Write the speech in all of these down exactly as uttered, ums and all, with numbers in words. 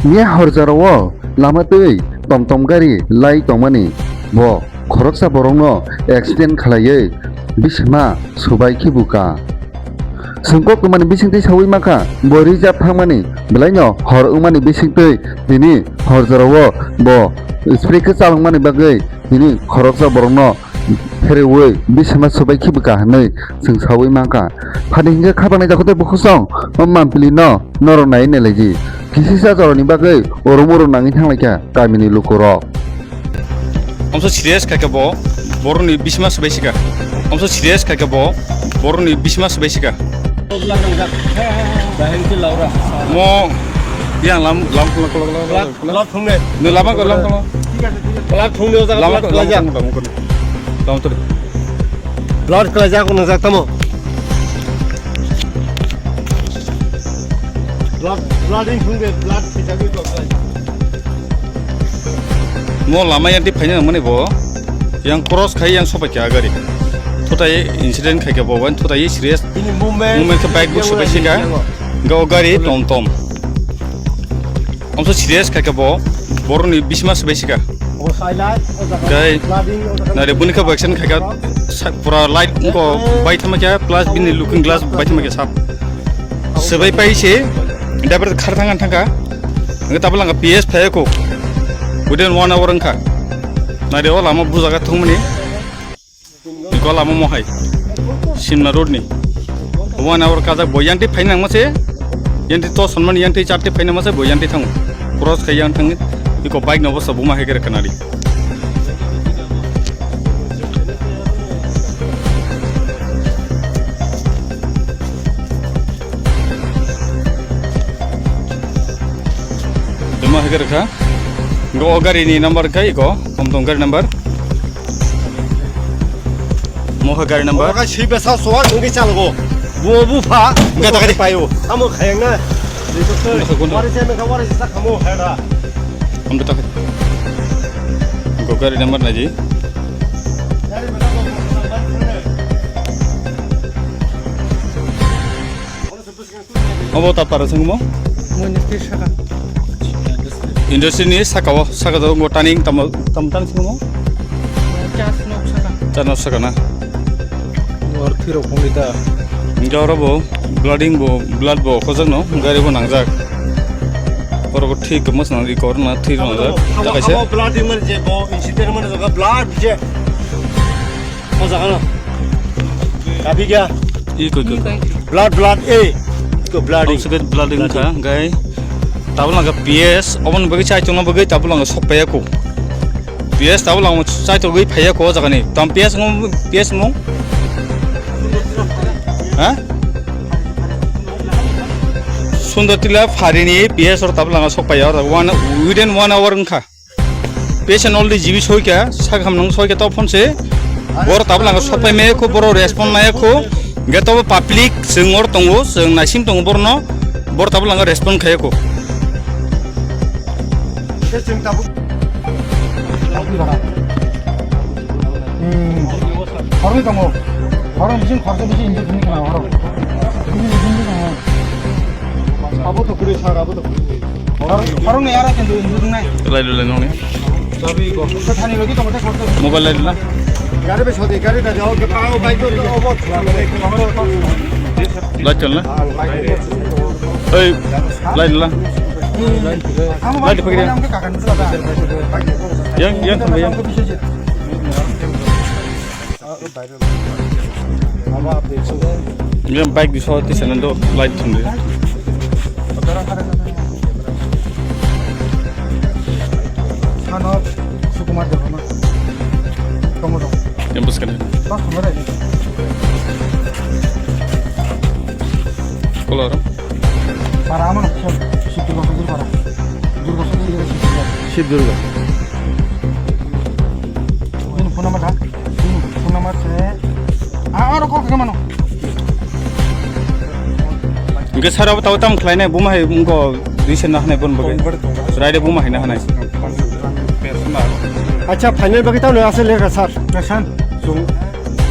Miya hor jorao lama twi tom tom gari lai tongmani bo khoroksa borokno accident khlaiwi bisima subai khibuka. Chwng kok twmani bisingtwi saui mankha, bo reserve thangmani belaino hor wngmani bisingtwi tini hor jorao bo spray kwchal wngmani bagwi tini khoroksa borokno pherewi bisima subai khibuka hinwi chwng saui mankha. Phani hinkhe khapanai jakhotai bukhusong o mampili no norok nai nai laiji. Kisisa jorani bagwi orom orom nangwi thanglaikha kamini lukurok. Omso serious khaikhe bo borokni bisima subai sika. Omso serious khaikhe bo borokni bisima subai sika. Mo yang lam lam. Blood thungnai. Nung lama ko lam ko. Blood thungnai o jaga blood kwlaijak. Lam ko. Lam to. Blood kwlaijak nung jak tamo. Blood, blood in thungnai, blood thwijagwi blood kwlaijak. Mo lama yang twi phaina nangmani bo. Yang cross khai yang sopai kha gari. Thutai incident khai kha bo, wan thutai serious. Bini movement, movement khe bike bo yang sopai sika. Yang. Ga o gari tom tom. Omso serious khaikhe bo borokni bisima swbai sika. Gai nare buni khe bo accident khaikha pura light wngkha bai thama khe plus bini looking glass bai thama khe sap. Swbai pai se driver khar thang thangkha. Wngkha tabuk langkha P S phai ko within one hour wngkha. Nare o lama bujaga thangmani. Iko lama mohai Simna road ni. One hour kajak bo yang twi phaina nangma se. Yang twi to sonmani yang twi char twi phaina nangma se bo yang twi thango. Cross khai yang thangni. Iko bike no bosa buma hai khe kanadi. Buma hai khe kha. Go gari ni number kai ko. Kom tong gari number. Moha gari number. Oka si besa soal nungki chalogo. Bu bu pha. Enggak tak ada. Payo. Kamu kayaknya. Enggak, enggak. Wari saya mereka wari sisa kamu hera. Kom tak. Go gari number naji. Obo ta para sengmo? Mui nesti saka. Industry ni saka o, saka do ngo taning tam tam tan sengmo? Chas nok saka. Chas nok saka na. War thiro phungni ta. Jora bo blooding bo blood bo khojak no gari bo nangjak. Oro bo thik mas nang ikor na thir nangjak. Ta kaisa. Blooding man je bo incident man jaga blood je. O jaga no. Kapi kya? Iko, iko, iko. Blood, blood, eh. Iko blood. Ang sakit blood wngkha, hwnkhe tabuk langkha P S, oboni bagwi chai tongna bagwi tabuk langkha sok paiya ko. P S tabuk langkha chai tongwi phaiya ko o jaga ni. Tam P S mo, P S mo? Ha? Sundar Tila Phari ni P S or tabuk langkha sok paiya, or one, within one hour wngkha. Patient already G B soikha, sakham nang soikha to phone se. Bor tabla nga sopai me ko, boro respond naya ko. Ge to public sengor tongo, seng naisim tongo borno. Bor tabla nga respond khaya ko. Hmm. Horni tongo. Horni bising khorsa bising injek ni kana horo. Abo to kuri sar, abo to kuri. Horong ni ara kendo indu dungnai. Lai lulai nong ni. Sabi ko. Sa thani logi to mate khorta. Mobile lai lula. Gari be sodi, gari da jao ke pao bai to obo. Lai chal na. Ei, lai lula. Lai di pagiri. Yang, yang thang yang. Yang bike di sawah tisa nando light thumdi. Sano Sukumar Debbarma. Tongo dong. Yang bus kena. Pas kemana ini? Kolor. Para ama nak siap. Situ kau sendiri para. Durga sendiri. Sip Durga. Ini pun nama dah. Phone number se. Ah, aro call kagwi mano. Hwnkhe sir abo tabo tamo khlainai, buma hai wngkha dui sen na hanai boni bagwi. Raida buma hai na hanai. Acha, final bagwi tamo asle lekha sir. Pesan. Chung.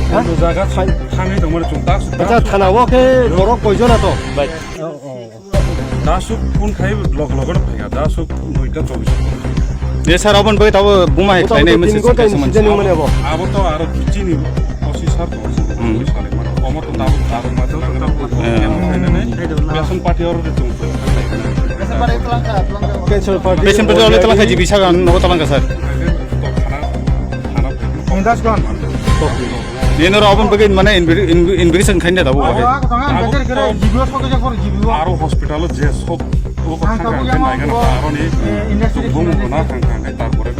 Ha? Jaga thang-, thangwi tongmani chung tak. Acha, thana o khe borok koi jona to? Bai. Oh, oh. Dasuk phone khai log log no phaiga. Dasuk noita chobis. Ye sir, obon bai tabo buma hai khlainai mese sir kaisa mansi. Abo to aro chini officer to. Hmm. Omo to tabo tabo ma to tabo. Beson party oro de tung. Pension party. Pension party ole talangkha jibi sagan nogo talangkha sir. Indas gan. Nino ro obon bagwi mane invi-, invi-, invitation khaina da bo. Aro hospital je sok o ko thang thang nai gan aro ni bung na thang thang nai tar pore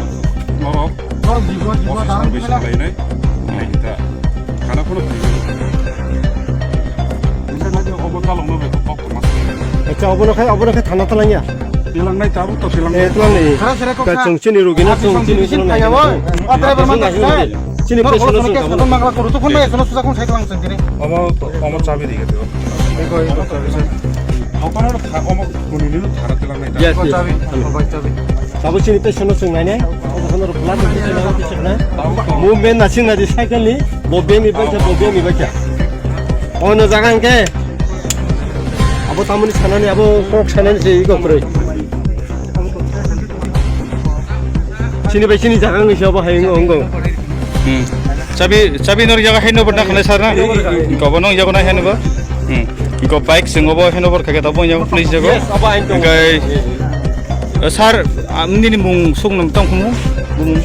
norok officer bai salai nai nai ta khana khono. Acha, obono khai, obono khai thana talangya. Tilang nai tabuk to tilang. Eh, tilang ni. Sara sara kok. Ka chwng chini rugina chwng chini bisin thaya bo. Chini patient no chwng. Mangla koru to phone bai sono susa kon sai tlang chwng tini. Omo omo chabi ri gati. Eko eko chabi. Hokono tha omo kuni ni thana tilang nai ta. Yes, yes. Chabi. Chabi. Sabo chini patient no chwng nai ne. Hokono blood patient no chwng nai. Movement na chwng nai cycle ni. Bo bemi bai cha, bo bemi bai cha. Ono jaga hwnkhe abo tamoni sanani, abo kok sanani se iko kwrwi. Chini bai chini jaga wngwi se abo hai wngwi wngwi. Hmm. Chabi, chabi nor jaga hai nobar na khalai sir na? Iko bo nong jaga na hai nobar. Hmm. Iko bike sing obo hai nobar khake tabo jaga police jaga. Yes, abo hai tong. Hingkai, eh, sir, ah, nini mung sung nang tong khumu? Bumung.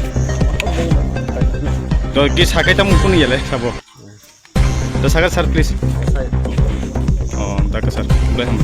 To ki sakai tamo kuni yale sabo. Da sakha sir, please. Oh, da ka sir. Boleh ham.